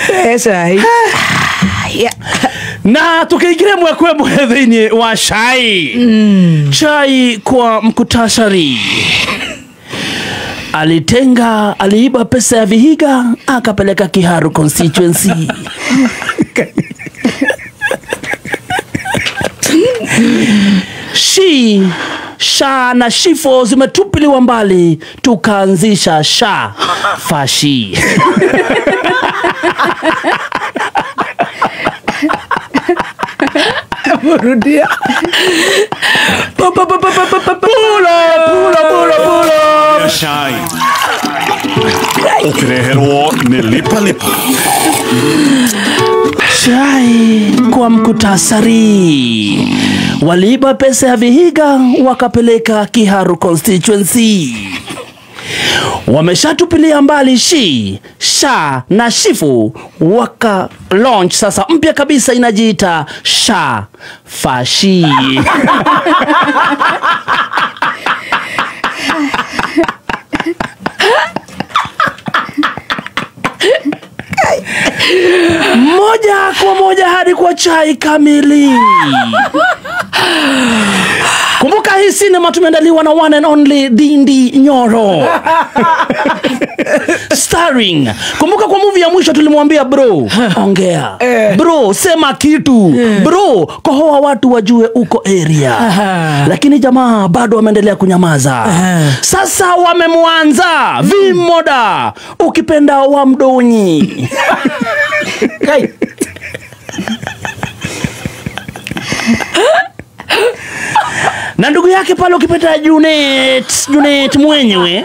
Cai. Na tukiingira mwekwe mwethini wa chai. Chai kwa mkutasari. Alitenga, aliiba pesa ya Vihiga akapeleka Kiharu constituency. Shi, sha na shifo zimetupiliwa mbali, tukaanzisha sha fashi. Rudia. Pulo, pulo, pulo, pulo. Chai. Okireherwo ni lipa lipa. Chai kwa mkutasari. Waliiba pesa ya Vihiga wakapeleka Kiharu constituency. Wameshatupilia mbali shi, sha na shifu, waka launch sasa mpya kabisa inajiita sha fashi. Moja kwa moja hadi kwa chai kamili. Kumbuka hii sinema tumeandaliwa na one and only Dindi Nyoro. Starring. Kumbuka kwa movie ya mwisho tulimwambia bro, ongea. Bro, sema kitu. Bro, kohoa watu wajue uko area. Lakini jamaa bado wameendelea kunyamaza. Sasa wamemwanza Vimoda, ukipenda wa mdonyi. Na ndugu yake pale ukipenda Junet, Junet mwenyewe.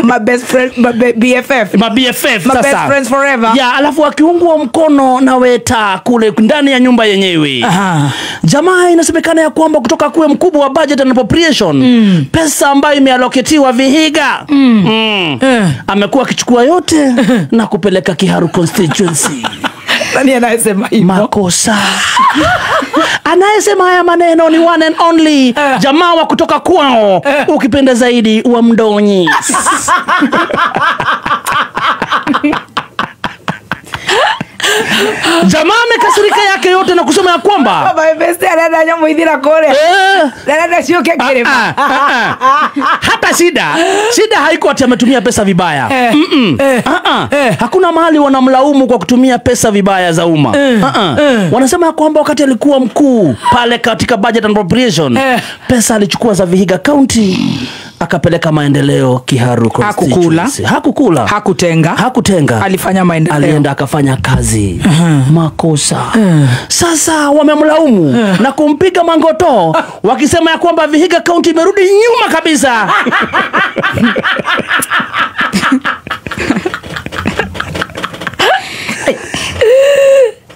My best friend, my BFF. My BFF my sasa. Best friends forever. Yeah, alafu akiungwa mkono na weta kule ndani ya nyumba yenyewe. Jamaa inasemekana ya kwamba kutoka kuwe mkubwa wa budget and appropriation, pesa ambayo imeallocatiwa Vihiga, amekuwa akichukua yote na kupeleka Kiharu constituency. Nani anayesema hivyo? Makosa. Anayesema haya maneno ni one and only jamaa wa kutoka kwao, ukipenda zaidi wa mdonyi. Jamaa amekasirika yake yote na kusema ya kwamba hata shida haiko ati ametumia pesa vibaya. Hakuna mahali wanamlaumu kwa kutumia pesa vibaya za umma. Wanasema ya kwamba wakati alikuwa mkuu pale katika budget and appropriation, pesa alichukua za Vihiga County akapeleka maendeleo Kiharu constituency. Hakukula. Hakutenga. Hakutenga. Alifanya maendeleo. Alienda akafanya kazi. Makosa. Sasa wamemlaumu na kumpiga mangoto wakisema ya kwamba Vihiga County imerudi nyuma kabisa.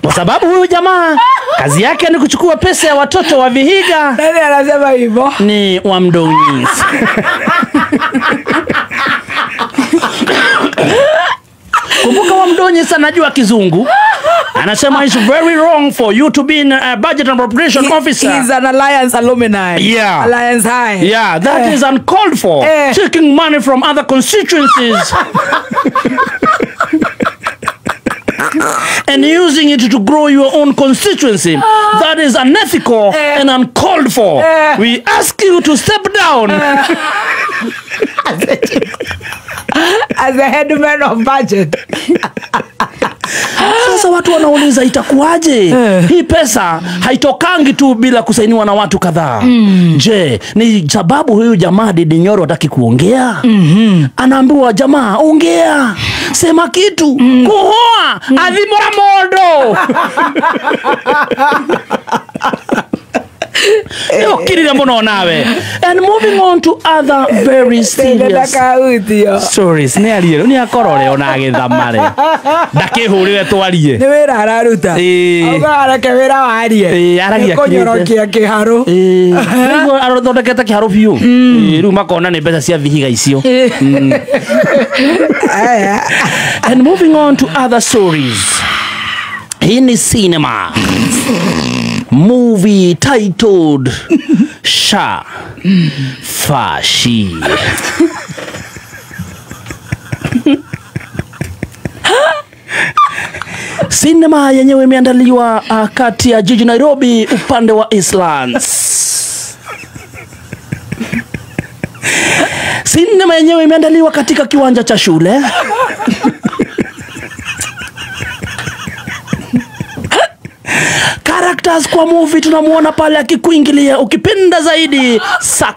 Kwa sababu huyu jamaa kazi yake ni kuchukua pesa ya watoto wa Vihiga. Nani anasema hivyo? Ni wa mdonyi. Kumbuka wa mdonyi sana anajua Kizungu. Anasema it's very wrong for you to be in a budget and appropriation officer. He's an Alliance alumni. Yeah. Alliance High. Yeah, that is uncalled for. Taking money from other constituencies. And using it to grow your own constituency. That is unethical and uncalled for. We ask you to step down. As the headman of budget. Sasa watu wanauliza itakuwaje? Hii pesa haitokangi tu bila kusainiwa na watu kadhaa. Je, ni sababu huyu jamaa Dindi Nyoro hataki kuongea? Anaambiwa jamaa ongea, sema kitu, kuhoa, adhimora modo. And moving on to other very serious stories. Ni arie ni akorore ona agithamare ndakihurire twarie ni wira araruta auga areke wira warie aragia kunyorokia kiharu niguo arothondekete kiharu biu riu makona ni mbeca cia Vihiga icio. And moving on to other stories. Hii ni cinema movie titled Sha Fashi. Sinema yenyewe imeandaliwa kati ya jiji Nairobi upande wa Eastlands. Sinema yenyewe imeandaliwa katika kiwanja cha shule. Characters kwa movie tunamuona pale akikuingilia, ukipenda zaidi sax.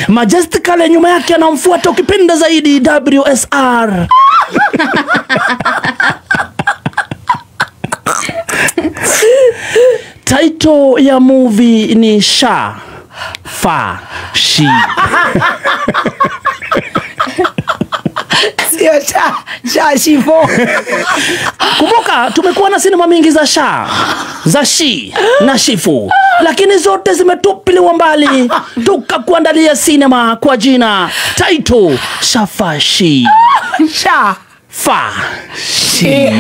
Majestically nyuma yake anamfuata, ukipenda zaidi WSR. Title ya movie ni Sha Fa Shi. Sio sha, sha shifo. Kumbuka tumekuwa na sinema mingi za sha, za shi na shifu, lakini zote zimetupiliwa mbali. Tukakuandalia sinema kwa jina title Shafashi. Sha Fa Shi.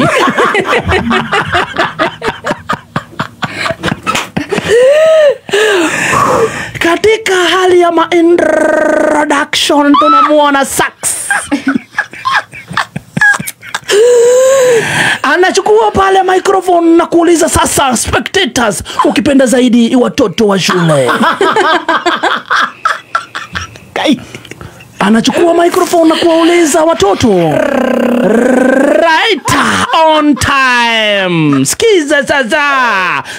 Katika hali ya ma-introduction tunamuona Sax. Anachukua pale microphone na kuuliza sasa spectators, ukipenda zaidi watoto wa shule. Anachukua microphone na kuwauliza watoto, right on time. Sikiza sasa.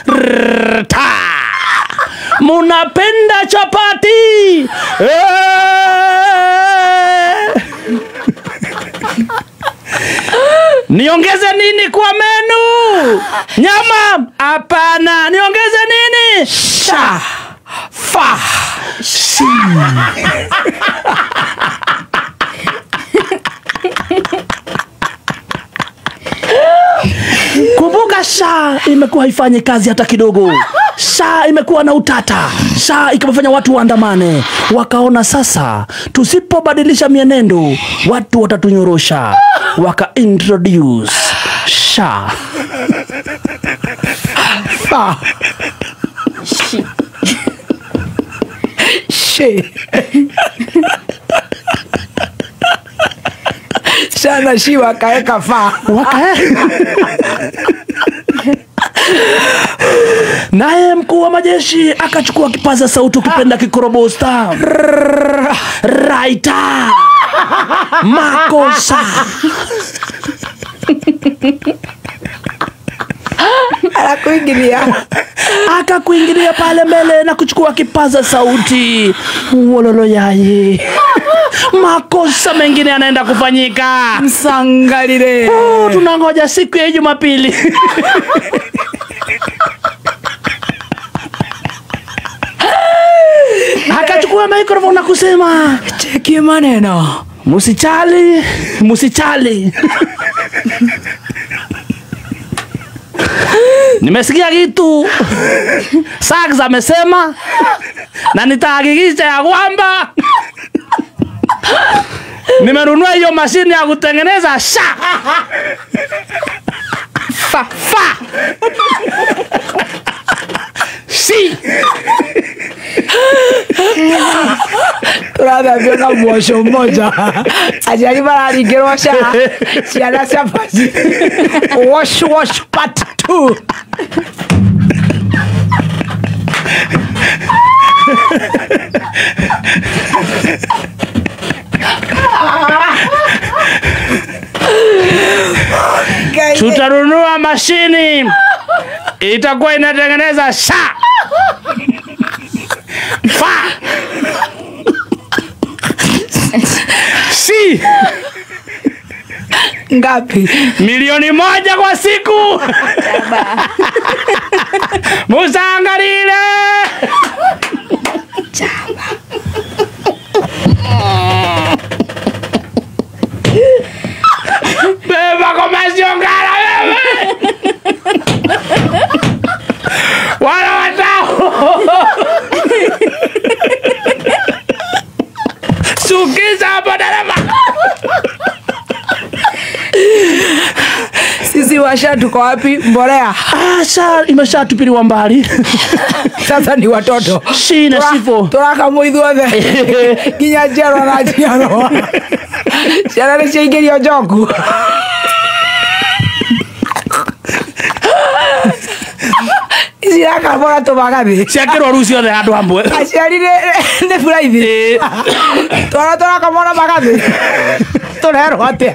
Rta. Munapenda chapati? Niongeze nini kwa menu? Nyama? Hapana. Niongeze nini? Sha fa shi. Kumbuka sha imekuwa haifanyi kazi hata kidogo. Sha imekuwa na utata. Sha ikawafanya watu waandamane. Wakaona sasa tusipobadilisha mienendo watu watatunyorosha. Waka introduce sha fa shi. Shi. Sha na shi wakaeka fa. Naye mkuu wa majeshi akachukua kipaza sauti, ukipenda kikorobosta. Raita makosa. Akakuingilia. Akakuingilia pale mbele na kuchukua kipaza sauti. Wololo yaye. Makosa mengine yanaenda kufanyika. Msangalile. Tunangoja siku ya Jumapili. Akachukua microphone na kusema, cheki maneno. Musichali, musichali. Nimesikia kitu Sax amesema na nitahakikisha ya kwamba nimenunua hiyo mashine ya kutengeneza sha fa fa si. Turathambio mwosho mmoja. Aciari mararingĩrwo sha ciana cabaci. Wash wash part 2. Tutanunua mashini itakuwa inatengeneza sha fa si. Ngapi? 1,000,000 kwa siku. Musangalile. Chaba. Beba komasiongala bebe. Wala watao. Sukisa hapo dereva. Sisi washa tuko wapi? Mbolea. Sha imeshatupiliwa mbali. Sasa ni watoto. Shi na shifo. Turaka muithuothe. Nginya njiarwa na njiarwa. Ciana nĩ ciaingĩrio njoku. Ici irakamũra tũmagathĩ. Ciakĩrwo rĩu ciothe handũ hamwe. Aciari nĩ buraithi. Twana tũrakamũra magathĩ. Tũrerwo atĩa?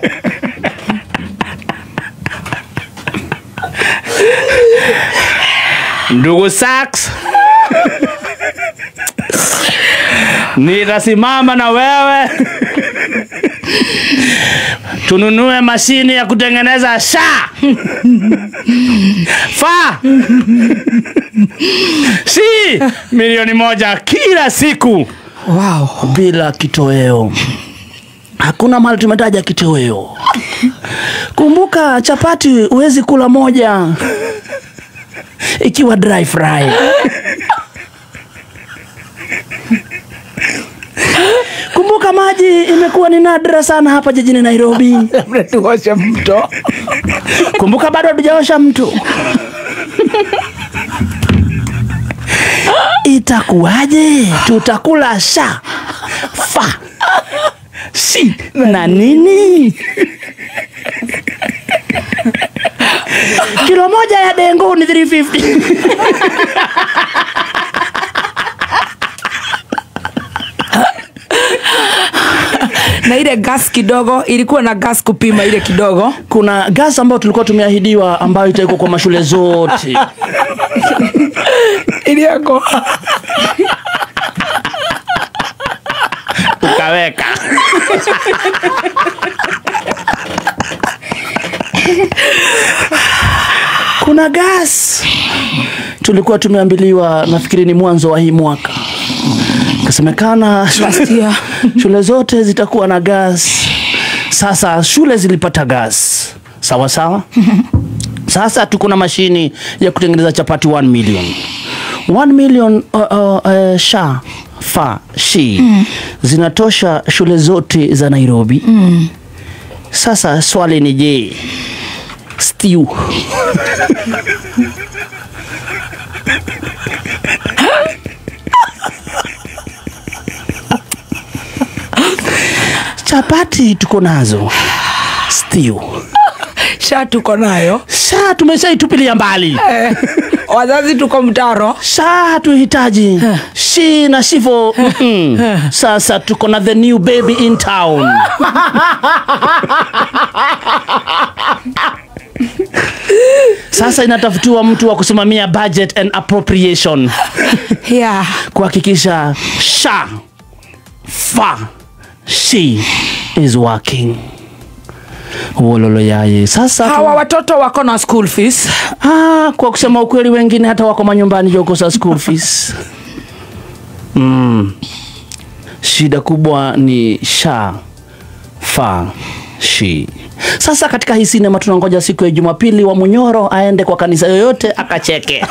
Ndugu Sachs, nitasimama na wewe tununue mashini ya kutengeneza sha fa si 1,000,000 kila siku. Wow. Bila kitoweo. Hakuna mahali tumetaja kitoweo. Kumbuka chapati huwezi kula moja ikiwa dry fry. Kumbuka maji imekuwa ni nadra sana hapa jijini Nairobi. Labda tuoshe mto. Kumbuka bado hatujaosha mto. Itakuwaje? Tutakula sha fa si na nini? Kilo moja ya dengu ni 350. Na ile gas kidogo, ilikuwa na gas kupima ile kidogo. Kuna gas ambayo tulikuwa tumeahidiwa ambayo itakuwa kwa mashule zote. Iliyako. Tukaweka. Kuna gas tulikuwa tumeambiliwa, nafikiri ni mwanzo wa hii mwaka. Kasemekana shule zote zitakuwa na gas. Sasa shule zilipata gas. Sawa sawa. Sasa tuko na mashini ya kutengeneza chapati 1 million. 1 million sha fa shi zinatosha shule zote za Nairobi. Sasa swali ni je, stew chapati tuko nazo, stew sha tuko nayo, sha tumeshaitupilia mbali. Wazazi tuko mtaro, sha hatuhitaji shi na shifo. Sasa tuko na the new baby in town. Sasa inatafutiwa mtu wa kusimamia budget and appropriation. Yeah. Kuhakikisha sha fa she is working. Wololo yaye. Sasa hawa watoto wako na school fees. Ah, kwa kusema ukweli wengine hata wako manyumbani jokosa school fees. Shida kubwa ni sha fa shi. Sasa katika hii sinema tunangoja siku ya Jumapili wa Munyoro aende kwa kanisa yoyote akacheke.